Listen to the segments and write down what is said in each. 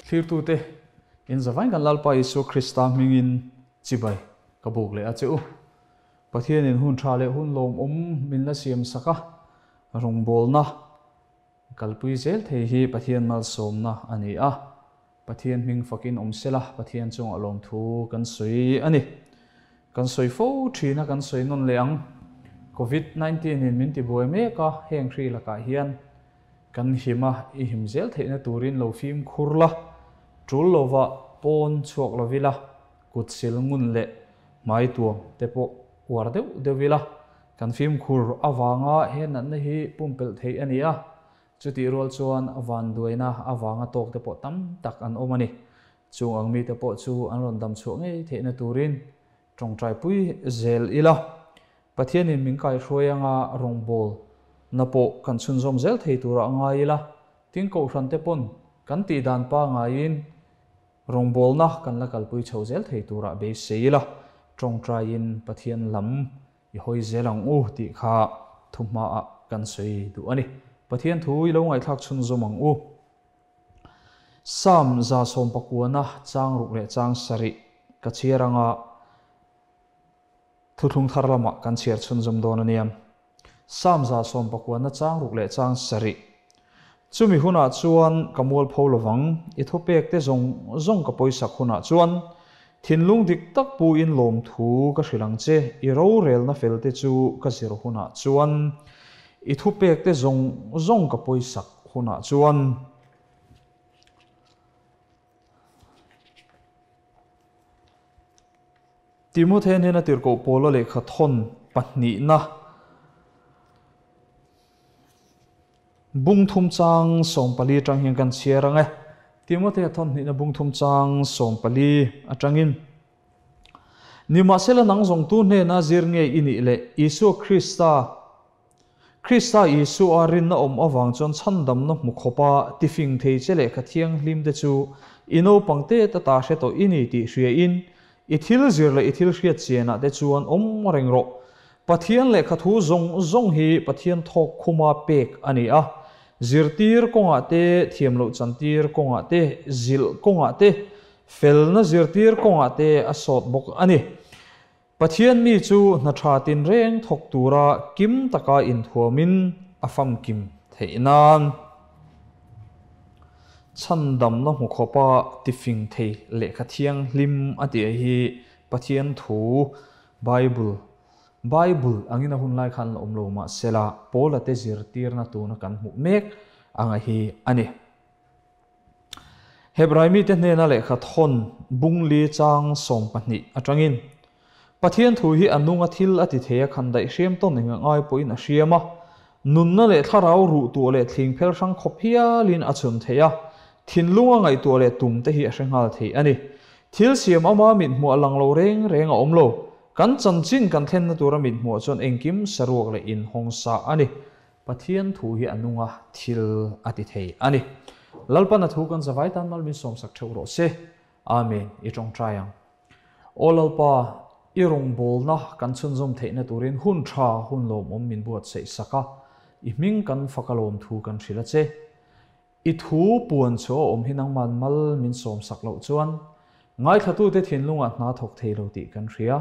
Thlirtute, in zavain kan Lalpa Isua Krista hmingin chibai ka buk leh a che u. Pathianin hun tha leh hun lawmawm min la siam sak a, rawngbawlna kalpui zel thei hi Pathian malsawmna a ni a. Pathian hming fakin awm sela, Pathian chungah lawmthu kan sawi a ni. Kan sawi fo thin a, kan sawi nawn leh ang. Covid 19 in min tibuai mek a, heng hri lakah hian kan him a, i him zel theihna turin lo fimkhur la, tul lova pawn chhuak lo ila, kut sil ngun leh hmai tuam te pawh uar deuh deuh ila, kan fimkhur avanga he natna hi pumpelh theih a ni a. Chutih rual chuan vanduaina avanga tawk te pawh tam tak an awm a ni. Chung ang mite pawh chu an rawn dam chhuah ngei theihna turin tawngtaipui zel ila. Pathianin min kaihruai anga rawngbawlna pawh kan chhunzawm zel thei turah ngai ila. Tin kohhran te pawn kan tih dan pangaiin rawngbawlna kan la kalpui chho zel thei turah beisei ila. Tawngtaiin Pathian lam i hawi zel ang u tih kha thuhmaah kan sawi duh a ni. Pathian thu i lo ngaihthlak chhunzawm ang u. Salm 119 chang ruk leh chang sarih ka chhiar anga thuthlung thar lamah kan chhiar chhunzawm dawn a nia. Salm 119 chang ruk leh chang sarih. Chumi hunah chuan ka mual pho lovang, i thupek te zawng zawng ka pawisak hunah chuan thinlung dik tak pu in lawm thu ka hrilh ang che, i rorelna fel te chu ka zir hunah chuan i thupek te zawng zawng ka pawisak hunah chuan. Timothea hnena tirhkoh Paula lehkha thawn pahnihna bung thum chang 14 atang hian kan chhiar ang e. Timothea thawn hnihna bung thum chang 14 atangin Nimahsela nang zawng tu hnena zir nge i nih leh Isua Krista Krista Isua rinna awm awang chuan chhandamna hmu khawpa tifing thei che lehkha thianghlim te chu i naupang te ta ta hre tawh i ni tih hria in i thil zir leh i thil hriat chianah te chuan awm reng rawh. Pathian lehkha thu zawng zawng hi Pathian thawk khuma pek a ni a. Zirtir kawngah te, thiam loh chantir kawngah te, zilh kawngah te, felna zirtir kawngah te a sawt bawk a ni. Pathian mi chu hna tha tin reng thawk tura kim taka inthuamin a fam kim theih nan. Chhandamna hmu khawpa tifing thei lehkha thianghlim a tih hi Pathian thu Bible Bible angin a hun lai khan la awm lo mahsela Paula te zirtirna tuna kan hmuh mek anga hi a ni. Hebrai mite hnena lehkha thawn bung li chang 12 atangin Pathian thu hi a nunga thil a ti thei a khan daih hriam tawn eng ngai pawhin a hriam a. Nunna leh thlarau ruh tuah leh thling phel hrang khawp hialin a chhun thei a. Thinlunga ngaihtuah leh tum te hi a hre nghal thei a ni. Thil siam ama mit hmuh a lang lo reng reng a awm lo. Kan chanchin kan thlenna tura mit hmuh chuan engkim saruak leh in hawng sa a ni. Pathian thu hi a nunga thil a ti thei a ni. Lalpan a thu kan zawai tan mal min sawm sak theuh rawh se. Amen. I tawngtai ang. O Lalpa, i rawngbawlna kan chhunzawm theihna turin hun tha hun lawmawm min buat seih sak a. I hming kan fak a lawm thu kan hrilh a che. I thu puan chu a awm hi nangman mal min sawm sak loh chuan ngaithla te thinlungah hna thawk thei lo tih kan hria.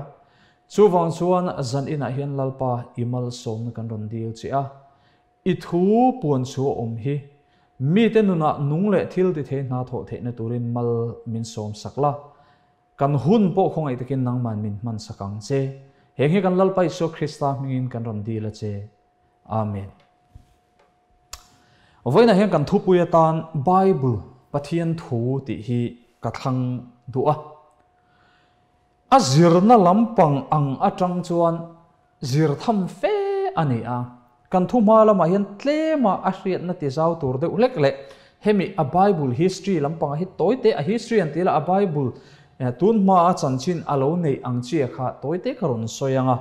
Chuwang chuan zan inah hian Lalpa i mal sawmna kan rawn dil che a. I thu puan chu a awm hi mi te nunah nung leh thil ti thei hna thawh theihna turin mal min sawm sak la. Kan hun pawh khawngaih takin nangman min hman sak ang che. Heng hi kan Lalpa Isua Krista hmingin kan rawn dil a che. Amen. Vawiinah hian kan thupui atan Bible Pathian thu tih hi ka thlang duh a. A zirna lampang ang atang chuan zir tham fe a ni a. Kan thu hma lamah hian tlema a hriatna ti zau tur deuh hlek leh hemi a Bible history lampang a hi tawite a history an ti la a Bible tun hma a chanchin a lo nei ang chi a kha tawite ka rawn sawi anga.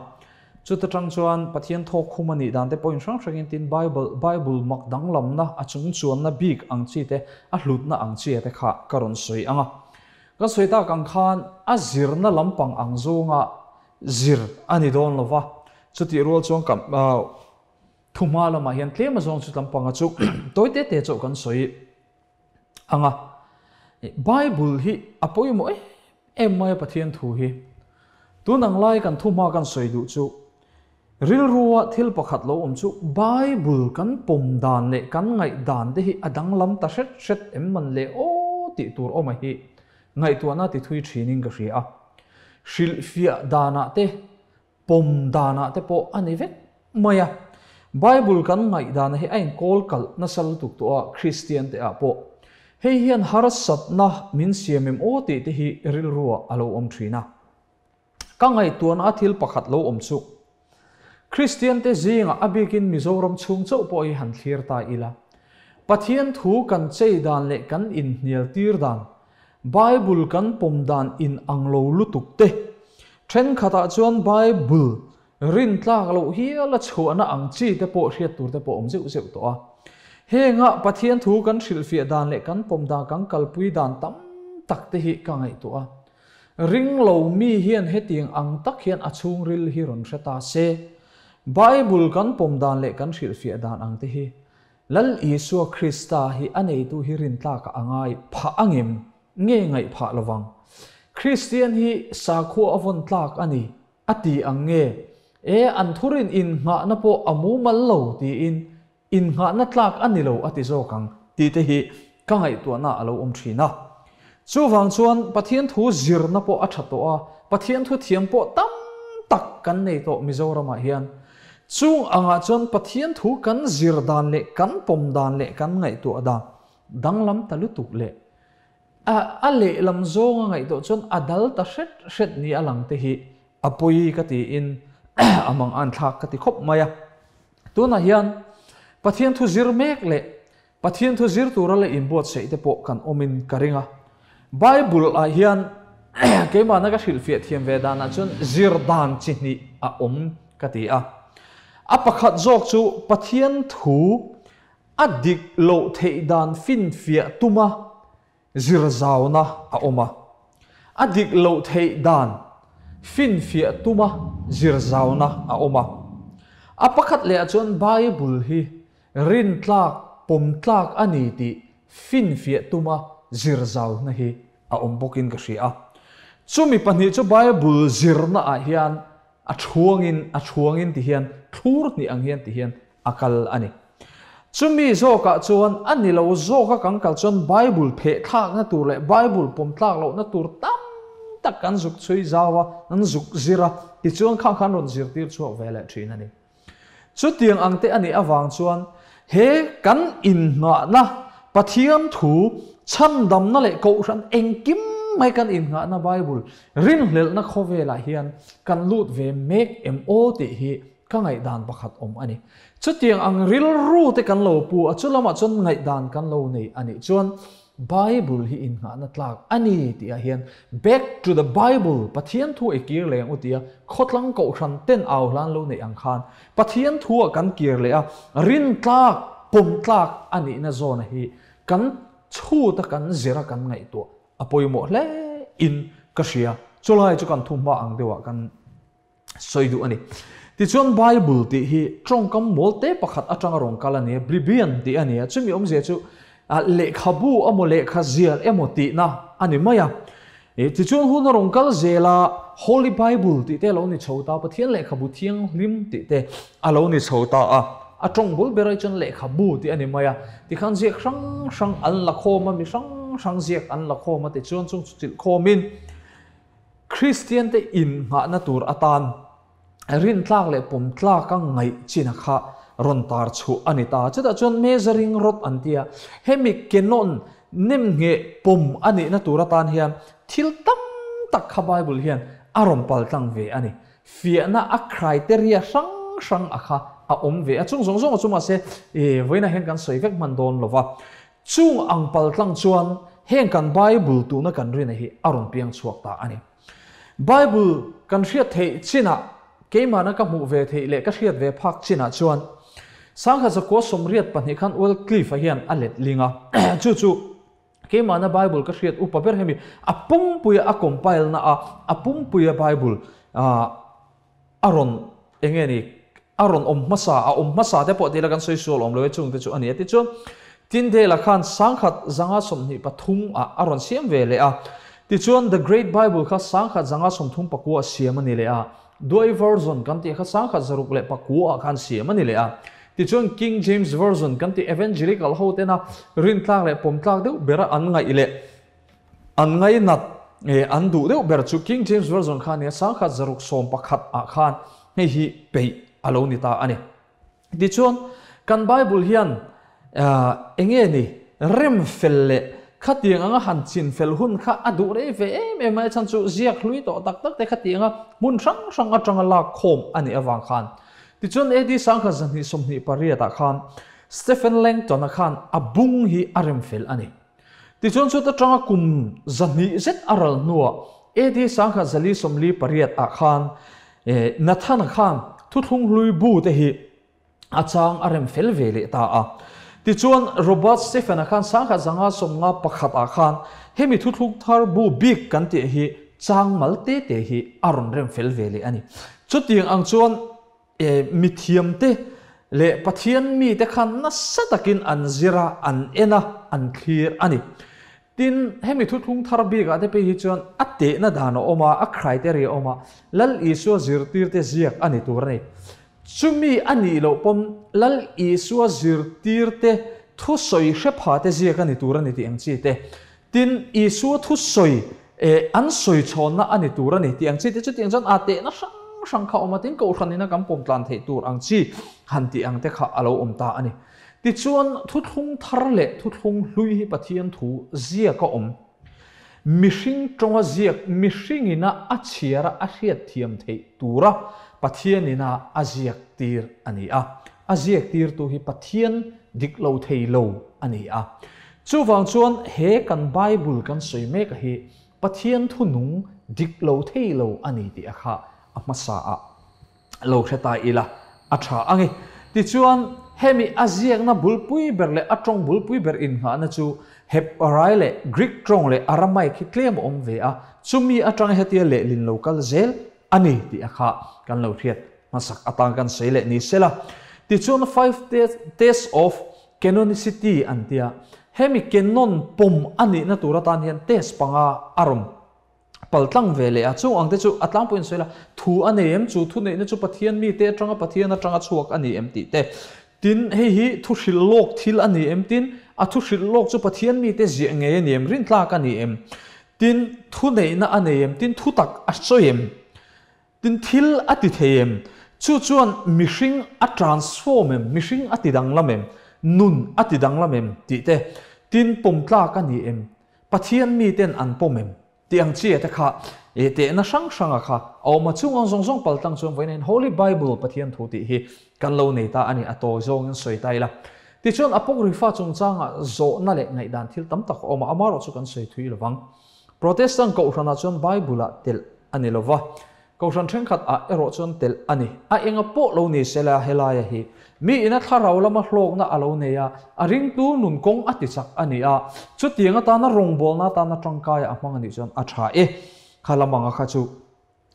Chuta tang chuan Pathian thawk khum a nih dan te pawhin hrang hrangin tin Bible Bible mak danglamna a chung chuanna bik ang chi te a hlutna ang chi te kha ka rawn sawi anga. Kan sawi tak ang khan a zirna lampang ang zawnga zir a ni dawn lova. Chutih rual chuan kan thu hma lamah hian tlem a zawng chu lampanga chu tawite te chauh kan sawi anga. Bible hi a pawimawh em em mai a Pathian thu hi. Tun ang lai kan thu hma kan sawi duh chu rilrua thil pakhat lo awm chu Bible kan pawm dan leh kan ngaih dan te hi a danglam ta hret hret em man le aw tih tur awm a hi ngaihtuahna ti thui thinin ka hria a. Hrilhfiah danah te pawm danah te pawh a ni vek mai a. Bible kan ngaih dan hi a inkawl kalh nasa lutuk tawh a Kristian te ah pawh. Hei hian harsatna min siam em aw tih te hi rilruah a lo awm thin a. Ka ngaihtuahna a thil pakhat lo awm chu Kristian te zingah a bikin Mizoram chhung chauh pawh hi han thlir ta ila. Pathian thu kan chei dan leh kan inhnial tir dan, Bible kan pawm dan in ang lo lutuk te. Thenkhatah chuan Bible rin tlak loh hial a chhuahna ang chi te pawh hriat tur te pawh awm zeuh zeuh tawh a. Hengah Pathian thu kan hrilhfiah dan leh kan pawm dan kan kalpui dan tam tak te hi ka ngaihtuah a. Ring lo mi hian hetiang ang tak hian a chhungril hi rawn hre ta se. Bible kan pawm dan leh kan hrilhfiah dan ang te hi Lal Isua Krista hi a neitu hi rin tlakah a ngai phah angem nge ngaih phah lovang. Kristian hi sakhua a vawn tlak a ni a ti ang nge e an thurin innghahna pawh a mumal lo tiin innghahna tlak a ni lo a ti zawk ang tih te hi ka ngaihtuahna a lo awm thin a. Chuvang chuan Pathian thu zirna pawh a tha tawh a, Pathian thu thiam pawh tam tak kan nei tawh Mizoramah hian. Chung angah chuan Pathian thu kan zir dan leh kan pawm dan leh kan ngaihtuah dan danglam ta lutuk leh a a lehlam zawnga ngaihtuah chuan a dal ta hret hret ni a lang te hi a pawi ka tiin a mang an thlak ka ti khawp mai a. Tunah hian Pathian thu zir mek leh Pathian thu zir tura leh inbuatsaih te pawh kan awmin ka ring a. Bible ah hian keimahna ka hrilhfiah thiam ve danah chuan zir dan chi hnih a awm ka ti a. A pakhat zawk chu Pathian thu a dik loh theih dan finfiah tuma zir zauna a awm a. A dik loh theih dan finfiah tuma zir zauna a awm a. A pakhat leh ah chuan Bible hi rin tlak pawm tlak a ni tih finfiah tuma zir zauna hi a awm bawkin ka hria a. Chumi pahnih chu Bible zirna ah hian a thuangin a thuangin ti hian thlur hnih ang hian ti hian a kal a ni. Chumi zawkah chuan a ni lo zawka kan kal chuan Bible pheh thlakna tur leh Bible pawm tlak lohna tur tam tak kan zuk chhui zau a, an zuk zir a, tichuan khang khan rawn zirtir chhuak ve leh thin a ni. Chutiang ang te a nih avang chuan he kan innghahna Pathian thu chhandamna leh kohhran engkim mai kan innghahna Bible rinhlelhna khawvelah hian kan lut ve mek em aw tih hi ka ngaihdan pakhat awm a ni. Chutiang ang rilru te kan lo pu a, chu lamah chuan ngaihdan kan lo nei a nih chuan Bible hi innghahna tlak a ni tih ah hian Back to the Bible, Pathian thu i kir leh ang u tia khawtlang kohhran ten au hlan lo neih ang khan Pathian thu ah kan kir leh a, rin tlak, pawm tlak a nihna zawna hi kan chhut a kan zir a kan ngaihtuah a pawimawh hle in ka hria. Chulai chu kan thu hma ang deuh ah kan sawi duh a ni. Tichuan Bible tih hi tawngkam mawl te pakhat atanga rawn kal a ni a, Blibian tih a ni a, chumi awmzia chu lehkhabu emaw lehkha zial emaw tihna a ni mai a. Tichuan hun a rawn kal zel a, Holy Bible tih te a lo ni chho ta, Pathian lehkhabu thianghlim tih te a lo ni chho ta a. A tawng bul ber ai chuan lehkhabu tih a ni mai a. Tikhan ziak hrang hrang an la khawm a, mi hrang hrang ziak an la khawm a, tichuan chung chu chilh khawmin Kristian te innghahna tur atan rin tlak leh pawm tlaka ngaih china kha rawn tar chhuah a ni ta. Chutah chuan measuring rod an ti a, hemi kenawn nem ngheh pawm a nihna tur atan hian thil tam tak kha Bible hian a rawn pal tlang ve a ni. Fiahna a criteria hrang hrang a kha a awm ve a, chung zawng zawng chu mahse vawiinah hian kan sawi vek hman dawn lova. Chung ang pal tlang chuan heng kan Bible tuna kan rina hi a rawn piang chhuak ta a ni. Bible kan hriat theih chinah keimahna ka hmuh ve theih leh ka hriat ve phak chinah chuan 1982 khan Wycliffe-a hian a let ling a, chu chu keimahna Bible ka hriat upa ber hemi a pumpuia a compile na a, a pumpuia Bible a rawn eng nge ni a rawn awm hmasa, a awm hmasa te pawh tila kan sawi sual awm lo e chung te chu a ni a. Tichuan Tyndale-a khan 1523 ah a rawn siam ve leh a. Tichuan The Great Bible kha 1539 ah siam a ni leh a. Douay Version kan tih kha 1609 ah khan siam a ni leh a. Tichuan King James Version kan tih Evangelical ho tena rintlak leh pawmtlak deuh bera an ngaih leh an ngainat an duh deuh ber chu King James Version kha a ni a, 1611 ah khan hei hi peih a lo ni ta a ni. Tichuan, kan Bible hian eng nge ni rem fel leh khatiang anga han chin fel hun kha a duh rei ve em em mai a chhan chu ziak hlui tawh tak tak te khatiang a hmun hrang hrang atanga lak khawm a nih avang khan. Tichuan AD 1228 ah khan Stephen Langton-a khan a bung hi a rem fel a ni. Tichuan chuta tanga kum 200 zet a ral hnuah AD 1448 ah khan Nathana khan thuthlung hlui bu te hi a chang a rem fel ve leh ta a. Tichuan Robert Stephen-a khan 1951 ah khan hemi thuthlung thar bu bik kan tih hi chang mal te te hi a rawn rem fel ve leh a ni. Chutiang ang chuan Mithiamte leh Pathian mite khan nasa takin an zir a, an en a, an thlir a ni. Tin, hemi thuthlung thar bikah te phei hi chuan a tehna dan a awm a, a criteria a awm a, Lal Isua zirtirte ziak a ni tur a ni. Chumi a nih loh pawn Lal Isua zirtirte thusawi hrepha te ziak a ni tur a ni tih ang chi te. Tin, Isua thusawi eh an sawi chhawnna a ni tur a ni tih ang chi te chutiang chuan aa tehna hrang hrang kha a awm a, tin Kohhran ina kan pawm tlan theih tur ang chi han tih ang te kha a lo awm ta a ni. Tichuan, thuthlung thar leh thuthlung hlui hi Pathian thu ziak a awm. Mihring tawnga ziak mihring ina a chhiar a a hriatthiam theih tura Pathian ina a ziak tir a ni a. A ziak tirtu hi Pathian dik lo thei lo a ni a. Chuvang chuan he kan Bible kan sawi mek a hi Pathian thu nung dik lo thei lo a ni tih a kha a hmasa ah lo hre ta ila a tha ang e. Tichuan hemi a ziakna bulpui ber leh a tawng bulpui ber innghahna chu Hebrai leh Greek tawng leh Aramaic hi tlem a awm ve a, chumi atanga hetia lehlin lo kal zel a ni tih a kha kan lo hriat hmasak atan kan sawi leh ni sela. Tichuan five tests of Canonicity an tia. Hemi canon pawm a nihna tur atan hian test panga a rawn pal tlang ve leh a. Chung ang te chu a tlangpuiin sawi la, thu a nei em? Chu thu neihna chu Pathian mite atanga Pathian atanga chhuak a ni em tih te. Tin, hei hi thu hrilh lawk thil a ni em? Tin, a thu hrilh lawk chu Pathian mite ziah ngei a ni em? Rintlak a ni em? Tin, thu neihna a nei em? Tin, thu tak a sawi em? Tin, thil a ti thei em? Chu chuan mihring a transform em? Mihring a ti danglam em? Nun a ti danglam em? Tih te. Tin, pawm tlak a ni em? Pathian miten an pawm em? Tih ang chi te kha eh tehna hrang hranga kha a awm a. Chung ang zawng zawng pal tlang chuan vawiin hian Holy Bible Pathian thu tih hi kan lo nei ta a ni. A tawi zawngin sawi ta ila. Tichuan, Apocrypha chungchangah zawhna leh ngaihdan thil tam tak a awm a, amaherawhchu kan sawi thui lovang. Protestant Kohhranah chuan Bible-ah telh a ni lo va, Kohhran thenkhat ah erawh chuan telh a ni. A enga pawh lo ni se la helaia hi mi ina thlarau lama hlawkna a lo nei a, a ringtu nun kawng a ti chak a ni a, chutiang atana rawngbawlna atana tangkaia a hmang a nih chuan a tha e. Kha lamanga kha chu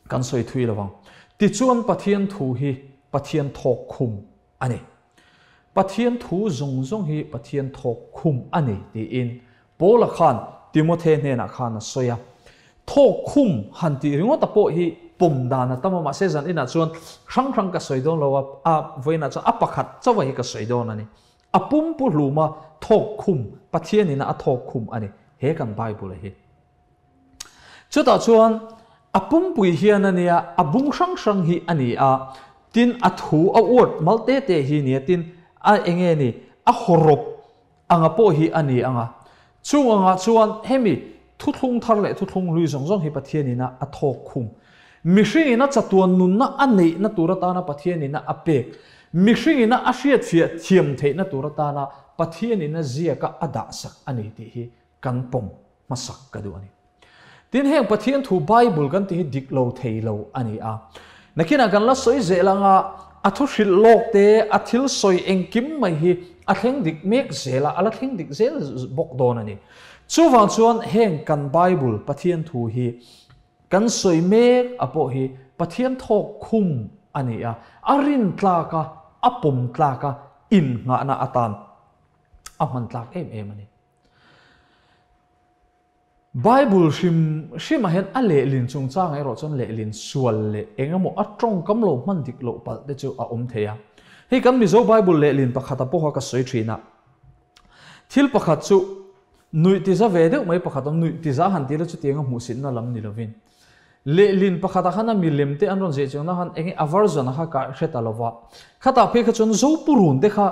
kan sawi thui lo vang. Tichuan Pathian thu hi Pathian thawk khum a ni. Pathian thu zawng zawng hi Pathian thawk khum a ni tiin Paula khan Timothe hnenah khan a sawi a. Thawk khum han tih ringawta pawh hi pawm dan a tam a, mahse zan inah chuan hrang hrang ka sawi dawn lo a, a vawiinah chuan a pakhat chauha hi ka sawi dawn a ni. A pumpu hluma thawk khum, Pathian ina a thawk khum a ni he kan Bible hi. Chutah chuan a pumpui hian a nia, a bung hrang hrang hi a ni a, tin a thu a word mal te te hi nia, tin a enge ni, a hawrawp anga pawh hi a ni anga. Chung angah chuan hemi thuthlung thar leh thuthlung hlui zawng zawng hi Pathianina a thawk khum. Mihringina chatuan nunna a neihna tur atana Pathianina a pek, mihringina a hriatfiah thiam theihna tur atana Pathianina ziaka a dahsak a ni tih hi kan pawm hmasak ka duh a ni. Tin, heng Pathian thu Bible kan tih hi dik lo thei lo a ni a. Nakinah kan la sawi zel anga a thu hrilh lawk te, a thil sawi engkim mai hi a thleng dik mek zel a, a la thleng dik zel bawk dawn a ni. Chuvang chuan heng kan Bible Pathian thu hi kan sawi mek a pawh hi Pathian thawk khum a ni a, a rin tlak a, a pawm tlak a, innghahna atan. A hman tlak em em a ni. Bible hrim hrimah hian a lehlin chungchangah erawh chuan lehlin sual leh eng emaw a tawngkam lo hman dik loh palh te chu a awm thei a. Hei kan Mizo Bible lehlin pakhata pawha ka sawi thin a, thil pakhat chu nuih tiza ve deuh mai pakhat awm, nuih tiza han tih la chutiang a hmuhsitna lam ni lovin. Lehlin pakhatah khan a milem te an rawn zeh chuangna khan eng nge a version a kha ka hre ta lova. Khatah phei kha chuan Zopurun te kha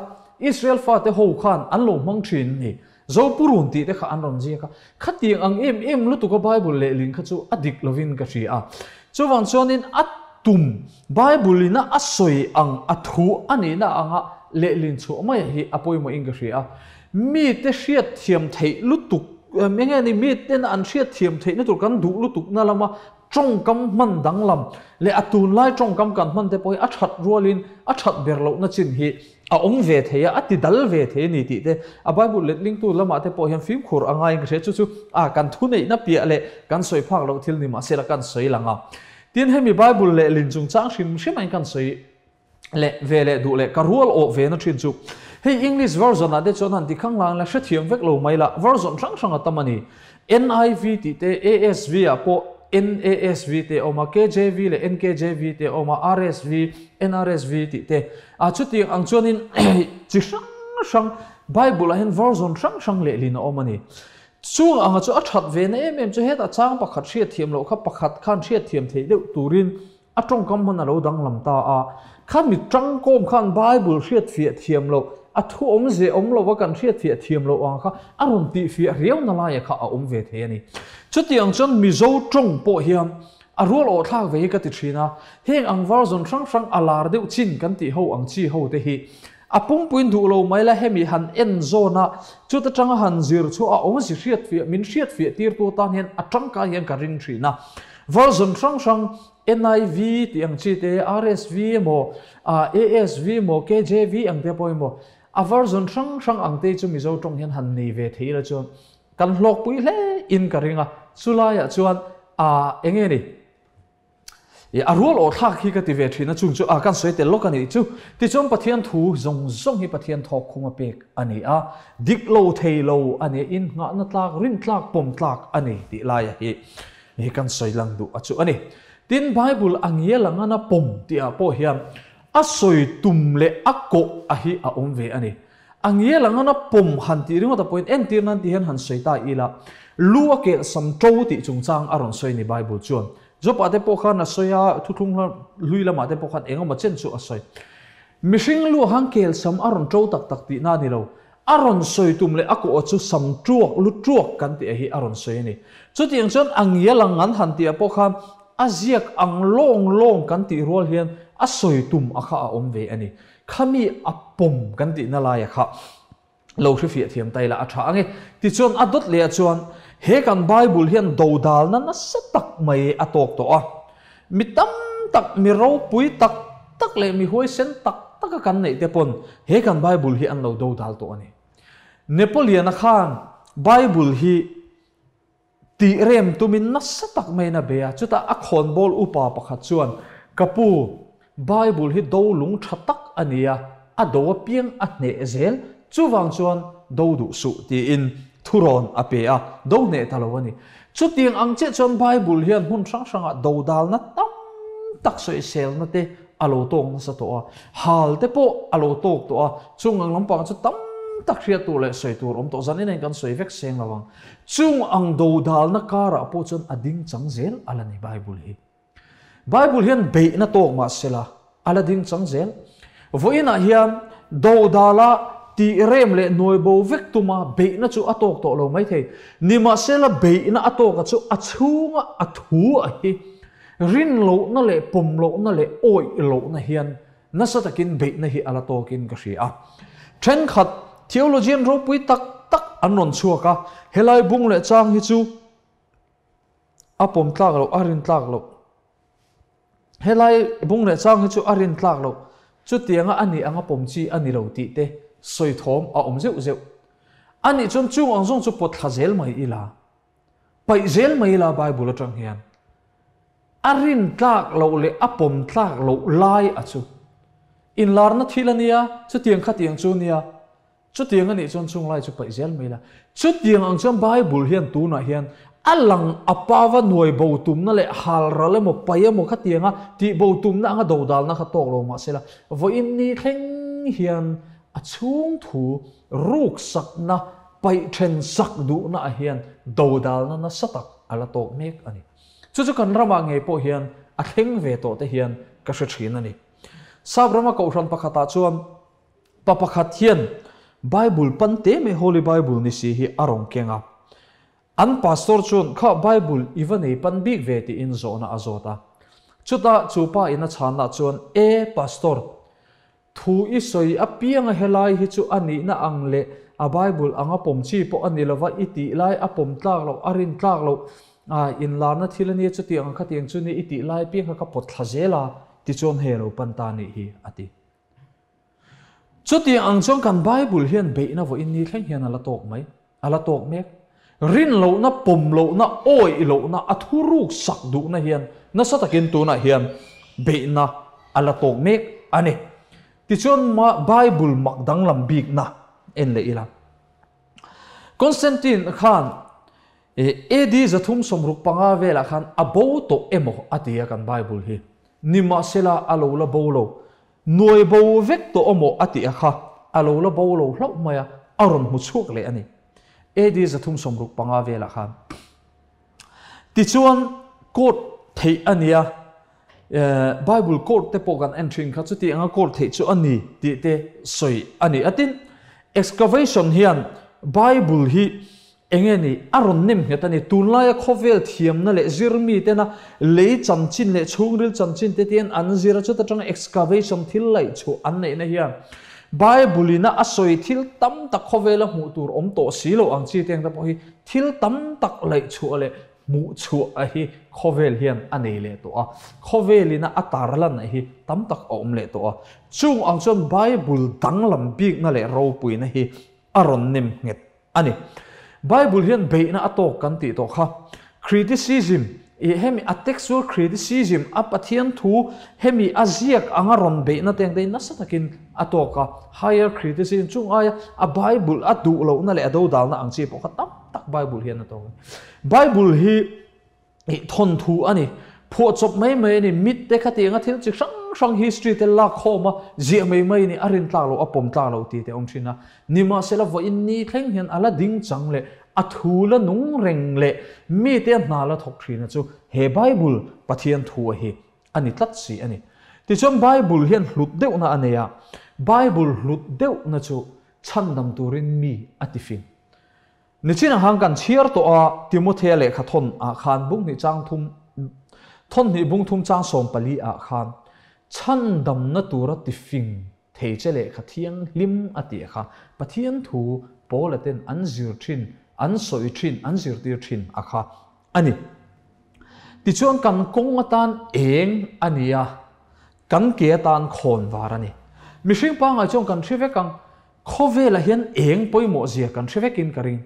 Israel fate ho khan an lo hmang thin a ni. Zopurun tih te kha an rawn ziak a. Khatiang ang em em lutuk a Bible lehlin kha chu a dik lovin ka hria a. Chuvang chuanin a tum Bible in a a sawi ang a thu a nihna anga lehlin chhuah mai hi a pawimawhin ka hria a. Mite hriatthiam theih lutuk, eng nge ni, miten an hriatthiam theihna tur kan duh lutukna lama tawngkam hman danglam leh a tunlai tawngkam kan hman te pawh hi a that rualin a that ber lohna chin hi a awm ve thei a, a ti dal ve thei a ni tih te a Bible letlingtu lamah te pawh hian fimkhur a ngaiin ka hria. Chu chu a kan thuneihna piah leh kan sawi phak loh thil ni mahse la kan sawi lang a. Tin, hemi Bible lehlin chungchang hrim hrim ain kan sawi leh ve leh duh leh ka rual awh ve na thin chu hei English version ah te chuan han ti khang lang la hrethiam vek lo mai la version hrang hrang a tam a ni. NIV tih te ASV ah pawh NASV te a awm a, KJV leh NKJV te a awm a, RSV, NRSV tih te a chutiang ang chuanin chi hrang hrang Bible ah hian version hrang hrang lehlin a awm a ni. Chung anga chu a that ve na em em chu hetah chang pakhat hriatthiam loh kha pakhat khan hriatthiam theih deuh turin A tawngkam hman a lo danglam ta a, kha mi tangkawm khan Bible hriatfiah thiam loh, a thu awmze awm lova kan hriatfiah thiam loh ang kha a rawn tihfiah riauna laia kha a awm ve thei a ni. Chutiang chuan Mizo tawng pawh hian a rual awh thlak ve hi ka ti thin a, heng ang version hrang hrang a lar deuh chin kan tih ho ang chi ho te hi a pumpuiin duh lo mai la hemi han en zawn a, chuta tanga han zir chu a awmzi hriatfiah min hriatfiah tirtu atan hian a tangkai hian ka ring thin a. Version hrang hrang NIV tih ang chi te, RSV emaw, ASV emaw, KJV ang te pawh emaw, a version hrang hrang ang te chu Mizo tawng hian han nei ve thei ila chuan kan hlawkpui hle in ka ring a. Chulaiah chuan eng nge ni? A rual awh thlak hi ka ti ve thin a, chung chu kan sawi tel lawk a nih chu. Tichuan Pathian thu zawng zawng hi Pathian thawk khum a pek a ni a, dik lo thei lo a ni a, innghahna tlak, rin tlak, pawm tlak a ni tih laia hi hi kan sawi lang duh a chu a ni. Tin, Bible a ngial ang ana pawm tihah pawh hian a sawi tum leh a kawh a hi a awm ve a ni. A ngial ang ana pawm han tih ringawt a pawhin entir nan tih hian han sawi ta ila, lu a kelh sam to tih chungchang a rawn sawi a ni Bible chuan. Job-ah te pawh khan a sawi a, thuthlung hlui lamah te pawh khan eng emaw chen chu a sawi. Mihring lu ah khan kel sam a rawn to tak tak tihna a ni lo. A rawn sawi tum leh a kawh chu sam tuak, lu tuak kan tih hi a rawn sawi a ni. Chutiang chuan a ngial ang an han tih ah pawh khan a ziak ang lawng lawng kan tih rual hian a sawi tum a kha a awm ve a ni. Khami a pawm kan tihna laia kha lo hrefiah thiam ta ila a tha ang e. Tichuan a dawt leh ah chuan he kan Bible hian dodalna nasa tak mai a tawk tawh a. Mi tam tak, mi ropui tak tak leh mi huaisen tak taka kan neih te pawn he kan Bible hi an lo dodal tawh a ni. Napoleon-a khan Bible hi Tih rem tumin nasa tak maiin a bei a, chutah a khawnbawl upa pakhat chuan, Ka pu, Bible hi do lung tha tak a ni a, a do apiang a hneh zel, chuvang chuan do duh suh, tiin thurawn a pe a, do hneh ta lo a ni. Chutiang ang chiah chuan Bible hian hmun hrang hrangah dodalna tam tak sawiselna te a lo tawk nasa tawh a, hal te pawh a lo tawk tawh a, chung ang lampang chu tam tak hriat tur leh sawi tur awm tawh, zan in kan sawi vek seng lo ang. Chung ang dodalna karah pawh chuan a ding chang zel a la ni Bible hi. Bible hian beihna tawk mah sela a la ding chang zel. Vawiinah hian dodala tih rem leh nuai bo vek tuma beihna chu a tawk tawh lo maithei. Nimahsela beihna a tawka chu a chhunga a thu a hi rin lohna leh pawm lohna leh awih lohna hian Nasa takin beihna hi a la tawkin ka hria a. Thenkhat theologian ropui tak tak an rawn chhuak a, helai bung leh chang hi chu a pawm tlak loh, a rin tlak loh. Helai bung leh chang hi chu a rin tlak loh, chutianga a nih anga pawm chi a ni lo tih te sawi thawm a awm zeuh zeuh. A nih chuan chung ang zawng chu pawt thla zel mai ila. Paih zel mai ila Bible atang hian a rin tlak loh leh a pawm tlak loh lai a chu inlarna thil a nia, chutiang khatiang chu nia. Chutiang a nih chuan chung lai chu paih zel mai la. Chutiang ang chuan Bible hian tunah hian a lang a pava nuai bo tumna leh hal ral emaw paih emaw khatianga tih bo tumna anga dodalna kha tawk lo mahsela vawiin ni thleng hian a chhung thu ruksakna paih then sak duhna ah hian dodalna nasa tak a la tawk mek a ni. Chu chu kan ramah ngei pawh hian a thleng ve tawh te hian ka hre thin a ni. Sap rama kohhran pakhatah chuan Pa pakhat hian Bible pan te mai Holy Bible ni si hi a rawn keng a. An pastor chuan kha Bible i va nei pan bik ve tiin zawhna a zawt a. Chutah chu pa in a chhanna chuan E pastor, thu i sawi apianga helai hi chu a nihna ang leh a Bible anga pawm chi pawh a ni lova i tih lai a pawm tlak loh a rin tlak loh a inlarna thil a nia chutiang ang khatiang chu ni i tih lai apiang kha ka pawt thla zel a tichuan hei a lo pan ta nih hi a ti. Chutiang ang chuan kan Bible hian beihna vawiin ni thleng hian a la tawk mai, a la tawk mek. Rin lohna, pawm lohna, awih lohna, a thuruk sak duhna hian nasa takin tunah hian beihna a la tawk mek a ni. Tichuan Bible mak danglam bikna en leh ila. Constantine khan AD 365 velah khan a bo tawh emaw a ti a kan Bible hi. Nimahsela a lo la bo lo. Nuai bo vek tawh amaw a tih a kha a lo la bo lo hlauh mai a, a rawn hmu chhuak leh a ni. AD 365 velah khan. Tichuan court theih a nia, Bible court te pawh kan en thin kha chuti anga court theih chu a ni tih te sawi a ni. A tin, excavation hian Bible hi Enge ni, a rawn nem nghet a ni. Tunlaia khawvel thiamna leh zirmi tena lei chanchin leh chhungril chanchin te tian an zir a, chuta tanga excavation thil laih chhuah an neihna hian Bible ina a sawi thil tam tak khawvela hmuh tur awm tawh si lo ang chi te ang te pawh hi thil tam tak laih chhuah leh hmuh chhuah a hi khawvel hian a nei leh tawh a, khawvel ina a tarlan a hi tam tak a awm leh tawh a. Chung ang chuan Bible danglam bikna leh ropuina hi a rawn nem nghet a ni. Bible hian beihna a tawk kan tih tawh kha. Criticism, ih hemi a textual criticism, a Pathian thu hemi a ziak anga rawn beihna te ang te hi nasa takin a tawk a. Higher criticism chung aia a Bible a duh lohna leh a dodalna ang chi pawh kha tam tak Bible hian a tawk a ni. Bible hi Ih thawnthu a ni. Phuahchawp mai mai a ni. Mit te kha tianga thil chi hrang hrang history te lak khawm a, ziah mai mai a ni. A rin tlak loh, a pawm tlak loh tih te a awm thin a. Nimahsela vawiin ni thleng hian a la ding chang leh a thu la nung reng leh mite a hna la thawk thin a chu he Bible Pathian thu a hi a ni tlat si a ni. Tichuan Bible hian hlut deuhna a nei a, Bible hlut deuhna chu chhandam turin mi a ti fing. Nichin ang khan kan chhiar tawh a, Timothea lehkha thawn ah khan bung hnih chang thum, thawn hnih bung thum chang 14 ah khan chhandamna tura tifing thei che lehkha thianghlim a tih kha Pathian thu Paula ten an zir thin, an sawi thin, an zirtir thin a kha a ni. Tichuan kan kawng atan eng a ni a, kan ke atan khawn var a ni. Mihring pangngai chuan kan hre vek ang, Khawvelah hian eng pawimawh zia kan hre vekin ka ring.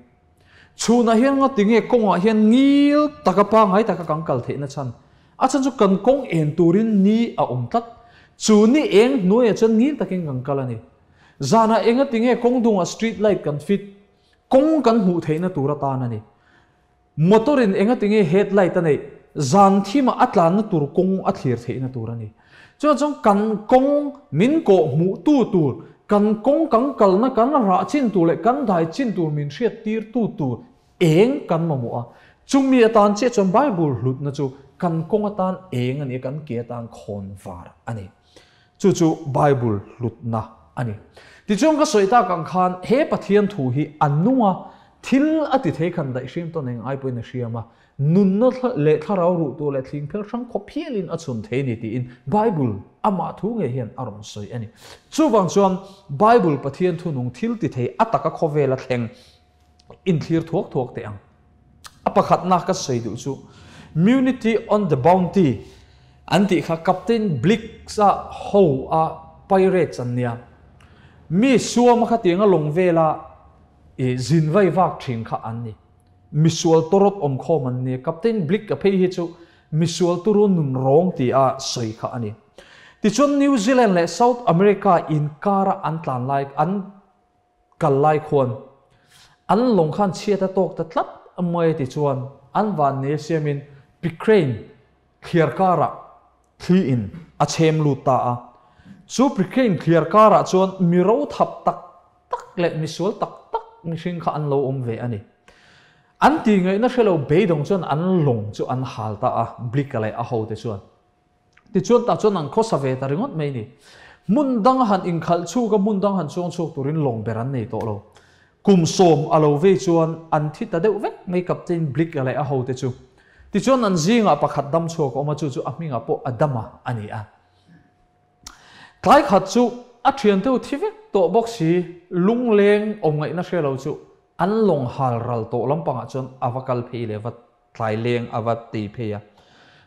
Chhunah hian nga tinge kawngah hian ngil taka pangngai taka kan kal theihna chhan? A chhan chu kan kawng en turin ni a awm tlat. Chu ni eng hnuaiah chuan ngil takin kan kal a ni. Zanah enga tinge kawng dungah street light kan fit? Kawng kan hmuh theihna tur atan a ni. Motor in enga tinge head light a neih? Zan thimah a tlanna tur kawng a thlir theihna tur a ni. Chuan chuan kan kawng min kawh hmuh tu tur, kan kawng kan kalna kan rah chin tur leh kan dai chin tur min hriat tir tu tur eng kan mamawh a. Chumi atan chiah chuan Bible hlutna chu kan kawng atan eng a ni a, kan ke atan khawn var a ni. Chu chu Bible hlutna a ni. Tichuan ka sawi tak ang khan he Pathian thu hi a nung a, thil a ti thei khan daihhriam tawn eng ai pawhin a hriam a, nunna leh thlarau ruh tur leh thling phel hrang khawp hialin a chhun thei a ni tiin Bible amah thu ngei hian a rawn sawi a ni. Chuvang chuan Bible Pathian thu nung thil ti thei a taka khawvel a thleng inthlir thuak thuak teh ang. A pakhatna ka sawi duh chu Mutiny on the Bounty an tih kha Captain Blix-a ho a pirates an nia. Mi suama kha tianga lawng vela i zin vai vak thin kha an ni. Misual tawrawt awm khawm an ni. Captain Blix-a phei hi chu misual turu nun rawng ti a sawi kha a ni. Tichuan New Zealand leh South America inkara an tlan lai an. kal lai khuan an lawng khan chhiat a tawk ta tlat mai a ti chuan an vannei siamin Pikrane thliar karah thli in a chhem lut ta a. Chu Pikrane thliar karah chuan mi ro thap tak tak leh misual tak tak mihring kha an lo awm ve a ni. An tih ngaihna hre lo beidawng chuan an lawng chu an hal ta a, Blika leh a hote chuan. Tichuan tah chuan an khawsa ve ta ringawt mai ni. Hmun dang han inkhalh chhuk a, hmun dang han chuang chhuak turin lawng ber an nei tawh lo. Kum sawm a lo vei chuan an thi ta deuh vek mai Captain Blika leh a hote chu. Tichuan an zingah pakhat dam chhuak a awm a, chu chu a hmingah pawh Adama a ni a. Tlai khat chu a thiante u thi vek tawh bawk si, lungleng awm ngaihna hre lo chu an lawng hal ral tawh lampangah chuan a va kal phei leh va tlai leng a va tei phei a.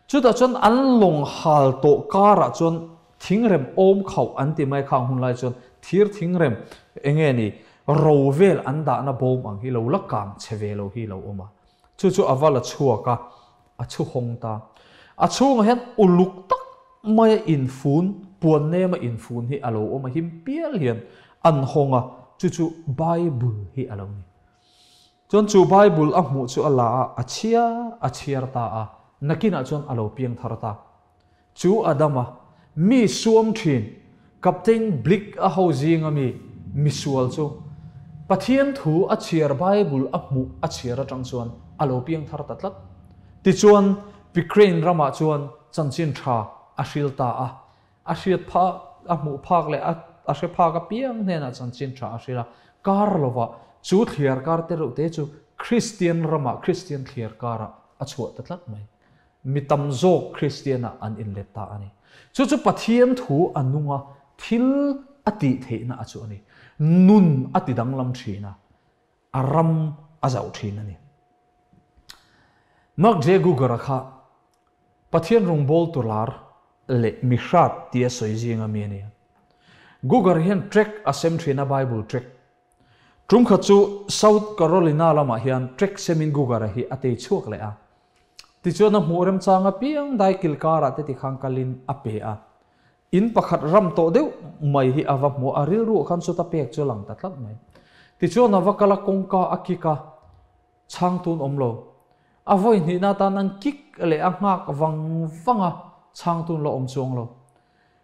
Chutah chuan an lawng hal tawh karah chuan thingrem awm khauh an ti mai khang hun lai chuan thir thingrem enge ni ro vel an dahna bawm ang hi lo la kang che ve lo hi lo awm a. Chu chu a va la chhuak a, a chhu hawng ta. A chhungah hian uluk tak maia infun, puan nema infun hi a lo awm a, him pial hian an hawng a, chu chu Bible hi a lo ni. Chuan chu Bible a hmuh chu a la a, a chhiar a chhiar ta a, nakinah chuan a lo piang thar ta. Chu Adama, mi suam thin, Captain Blick a ho zinga mi misual chu Pathian thu a chhiar Bible a hmuh a chhiar atang chuan a lo piang thar ta tlat. Tichuan Pikrain ramah chuan chanchin tha a hril ta a, a hriat phak, a hmuh phak leh a a hre phak apiang hnenah chanchin tha a hril a, kar lovah chu thliar kar te reuh te chu Kristian ramah Kristian thliar karah a chhuah ta tlat mai. Mi tam zawk Kristianah an inlet ta a ni. Chu chu Pathian thu a nung a, thil a tih theihna a chu a ni. Nun a ti danglam thin a, a ram a zauh thin a ni. Mark J. Guger-a kha Pathian rawngbawltu lar leh mi hrat tia sawi zinga mi a ni. Guger hian tract a sem thin a, Bible tract. Tum khat chu South Carolina lamah hian tract semin Guger-a hi a tei chhuak leh a. Tichuan a hmuh remchang apiang daikil karah te tikhan kalin a pe a. In pakhat ram tawh deuh mai hi a va hmu a, rilruah khan chuta pek chu a lang ta tlat mai. Tichuan a va kal a, kawngka a kik a, chhang tun awm lo. A vawi hnihna atan an kik leh a nghak vang vang a, chhang tun la awm chuang lo.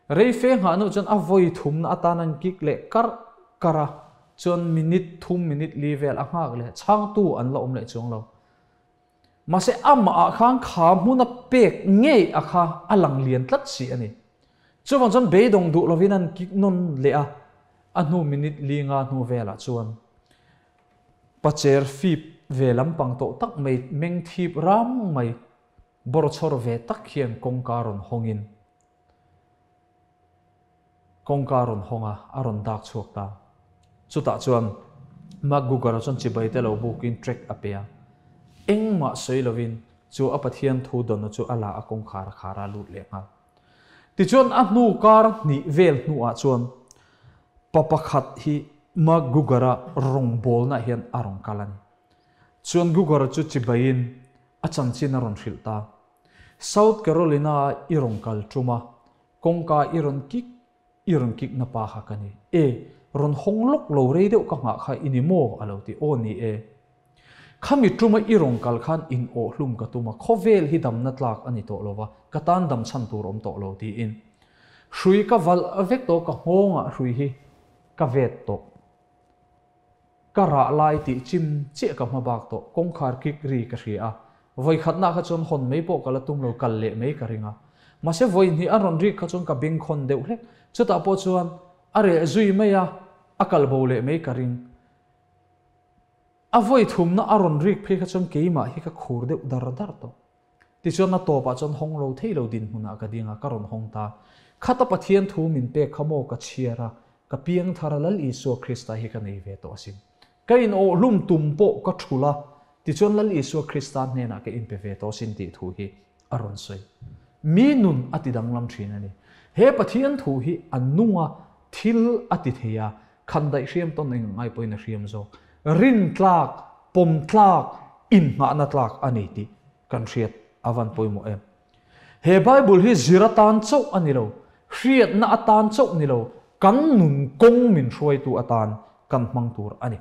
Rei fe nghah hnuh chuan a vawi thumna atan an kik leh karh karh a, chuan minute thum minute li vel a nghak leh chhangtu an la awm leh chuang lo. Mahse amah ah khan kha hmuna pek ngei a kha a lang lian tlat si a ni. Chuvang chuan beidawng duh lovin an kik nawn leh a, a hnu minute li nga hnu velah chuan pacher fip ve lampang tawh tak mai meng thip rang mai bawrchhawr ve tak hian kawngka rawn hawngin Kawngka a rawn hawng a, a rawn dak chhuak ta. Chutah chuan Mark Gugar-a chuan chibai te lo bukin track a pe a. Engmah sawi lovin chu a Pathian thu dawnna chu a la a kawngkhar a khar a lut leh nghal. Tichuan a hnu kar hnih vel hnuah chuan pa pakhat hi Mark Gugar-a rawngbawlnaah hian a rawn kal a ni. Chuan Gugar-a chu chibaiin a chanchin a rawn hrilh ta. South Carolina-a i rawn kal tum a, kawngka i rawn kik i rawn kik na pa kha ka ni. E, rawn hawng lawk lo rei deuh ka nghah kha i ni maw? a lo ti. Aw ni e. Khami tuma i rawn kal khan in awh hlum ka tum a, khawvel hi damna tlak a ni tawh lo va, ka tan dam chhan tur awm tawh lo tiin. Hrui ka valh vek tawh ka nghawngah hrui hi ka vet tawh. Ka rah lai tih chim chiah ka hma bak tawh, kawngkhar kik ri ka hria a. Vawikhatna kha chuan hawn mai pawh ka la tum lo, kal leh mai ka ring a. Mahse vawihnih a rawn rik kha chuan ka beng khawn deuh hlek. Chutah pawh chuan a reh zui mai a, a kal bo leh mai ka ring. A vawithumna a rawn rik phei kha chuan keimah hi ka khur deuh dar dar tawh. Tichuan a tawpah chuan hawng lo thei lo dinhmunah ka ding a, ka rawn hawng ta. Khata Pathian thu min pek kha maw ka chhiar a, ka piang thar a Lal Isua Krista hi ka nei ve tawh asin. Ka inawhhlum tum pawh ka thul a, tichuan Lal Isua Krista hnenah ka inpe ve tawh asin tih thu hi a rawn sawi. Mi nun a ti danglam thin a ni. He Pathian thu hi a nung a, thil a ti thei a, khan daih hriam tawn eng ngai pawhin a hriam zawk. Rin tlak, pawm tlak, inngahna tlak a ni tih kan hriat a van pawimawh em. He Bible hi zir atan chauh a ni lo, hriatna atan chauh ni lo, kan nun kawng min hruaitu atan kan hmang tur a ni.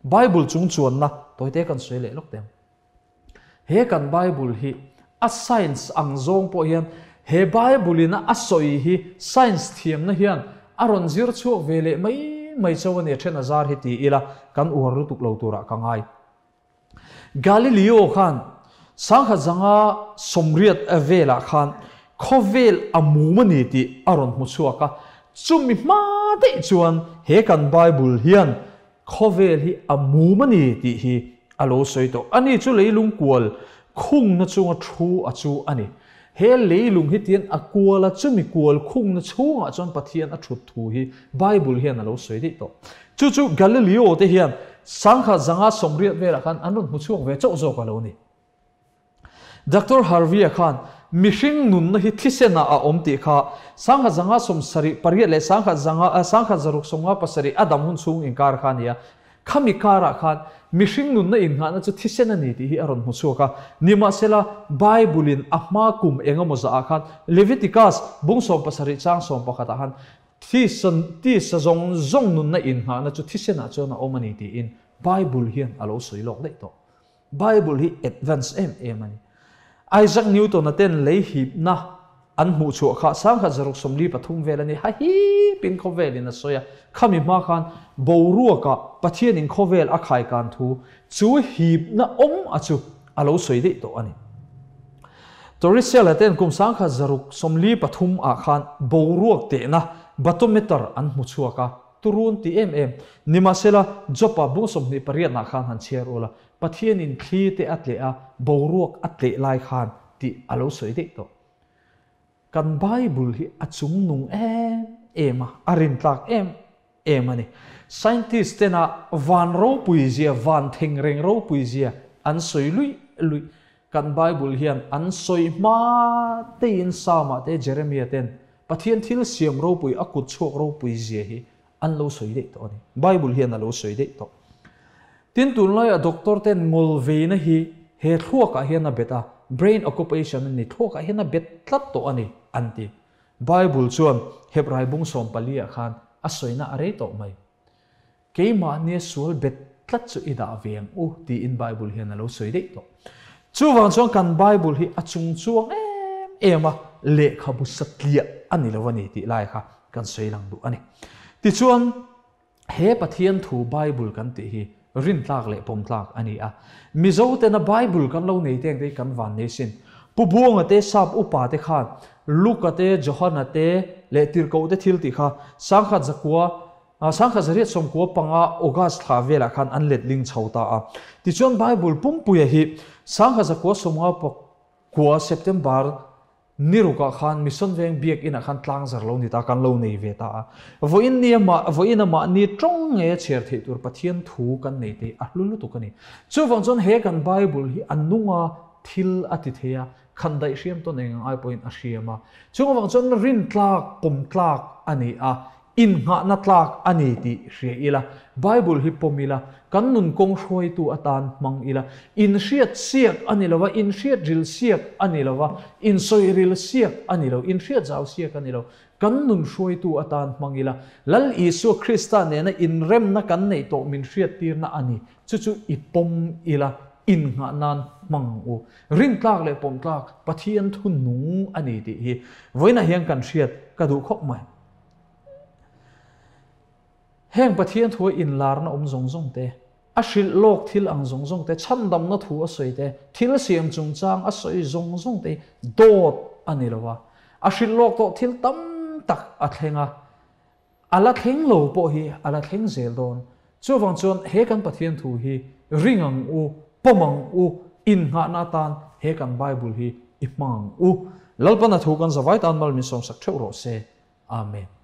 Bible chung chuanna tawite kan sawi leh lawk teh ang. He kan Bible hi a science ang zawng pawh hian he Bible in a sawi hi science thiamna hian a rawn zir chhuak ve leh mai mai chauh a ni, a then a zar hi ti ila kan uar lutuk lo turah ka ngai. Galileo khan sangkhat zanga 80 velah khan khawvel a mum a ni tih a rawn hmu chhuak a, chumi hma daih chuan he kan Bible hian Khawvel hi a mum a ni tih hi a lo sawi tawh. Ani chu leilung kual khungna chunga thu a chu a ni. He leilung hi tian a kual a, chumi kual khungna chhungah chuan Pathian a thut thu hi Bible hian a lo sawi daih tawh. Chu chu Galileo te hian 1980 velah khan an rawn hmu chhuak ve chauh zawk a lo ni. Doctor Harvey-a khan mihring nunna hi thisenah a awm tih kha 1978 leh 1957 a dam hun chhung inkar kha a ni a. Khami karah khan mihring nunna innghahna chu thisen a ni tih hi a rawn hmu chhuak a. Nimahsela, Bible-in a hma kum eng emaw zahah khan Leviticus bung 17 chang 11 ah khan tisa zawng zawng nunna innghahna chu thisenah chuan a awm a ni tiin Bible hian a lo sawi lawk daih tawh. Bible hi advance em em a ni. Isaac Newton-a ten lei hipna an hmuh chhuah kha 1643 vel a ni. Ha hipin khawvelin a sawi a, khami hma khan boruakah Pathianin khawvel a khaikan thu chu hipna awm a chu a lo sawi daih tawh a ni. Torricelli ten kum 1643 ah khan boruak tehna batometer an hmu chhuak a. Turun ti em em. Nimahsela, Job-a bung 28 nah khan han chhiar ula, Pathianin thli te a tleh a, boruak a tleh lai khan tih a lo sawi daih tawh. Kan Bible hi a chungnung em em a, a rintlak em em a ni. Scientist tena van ropui zia, van thengreng ropui zia an sawi luih luih. Kan Bible hian an sawi hma teiin Psalm-ah te Jeremiah ten Pathian thil siam ropui a kut chhuak ropui zia hi an lo sawi daih tawh a ni. Bible hian a lo sawi daih tawh. Tin tunlaiah doctor ten ngawl veina hi he thluakah hian a bet a, brain occupation a ni, thluakah hian a bet tlat tawh a ni an ti. Bible chuan Hebrai bung 14 ah khan a sawina a rei tawh mai. Keimahnia sual bet tlat chu i dah ve ang u tiin Bible hian a lo sawi daih tawh. Chuvang chuan kan Bible hi a chung chuang em em a, lehkhabu satliah a ni lo a ni tih lai kha kan sawi lang duh a ni. Tichuan, he Pathian thu Bible kan tih hi rintlak leh pawmtlak a ni a. Mizo tena Bible kan lo nei teng te hi kan van nei sin. Pu Buanga te, Sap upa te khan Luka te, Johana te leh Tirhkoh te thil tih kha 1900 1895 August thla velah khan an letling chho ta a. Tichuan Bible pumpuia hi 1959 September ni rukah khan Mission Veng Biakinah khan tlangzar lo ni ta kan lo nei ve ta a. Vawiin ni amah vawiin amah ni tawng nge chhiar theih tur Pathian thu kan nei te a hlu lutuk a ni. Chuvang chuan he kan Bible hi a nunga thil a ti thei a, khan daih hriam tawn eng ang ai pawhin a hriam a. Chung avang chuan rintlak pawmtlak a ni a, Innghahna tlak a ni tih hria ila, Bible hi pawm ila, kan nun kawng hruaitu atan hmang ila, inhriat siak a ni lo a, inhriat ril siak a ni lo a, insawi ril siak a ni lo, inhriat zau siak a ni lo, kan nun hruaitu atan hmang ila, Lal Isua Krista nena inremna kan neih tawh min hriattirna a ni, chu chu i pawm ila, innghah nan hmang ang u. Rintlak leh pawmtlak Pathian thu nung a ni tih hi vawiinah hian kan hriat ka duh khawp mai. Heng Pathian thu a inlarna awm zawng zawng te, a hrilh lawk thil ang zawng zawng te, chhandamna thu a sawi te, thil siam chungchang a sawi zawng zawng te hi dawt a ni lo a. A hrilh lawk tawh thil tam tak a thleng a, a la thleng lo pawh hi a la thleng zel dawn. Chuvang chuan he kan Pathian thu hi ring ang u, pawm ang u, innghahna atan he kan Bible hi i hmang ang u. Lalpana thu kan zavai tan mal min sawmsak theuh rawh se. Amen.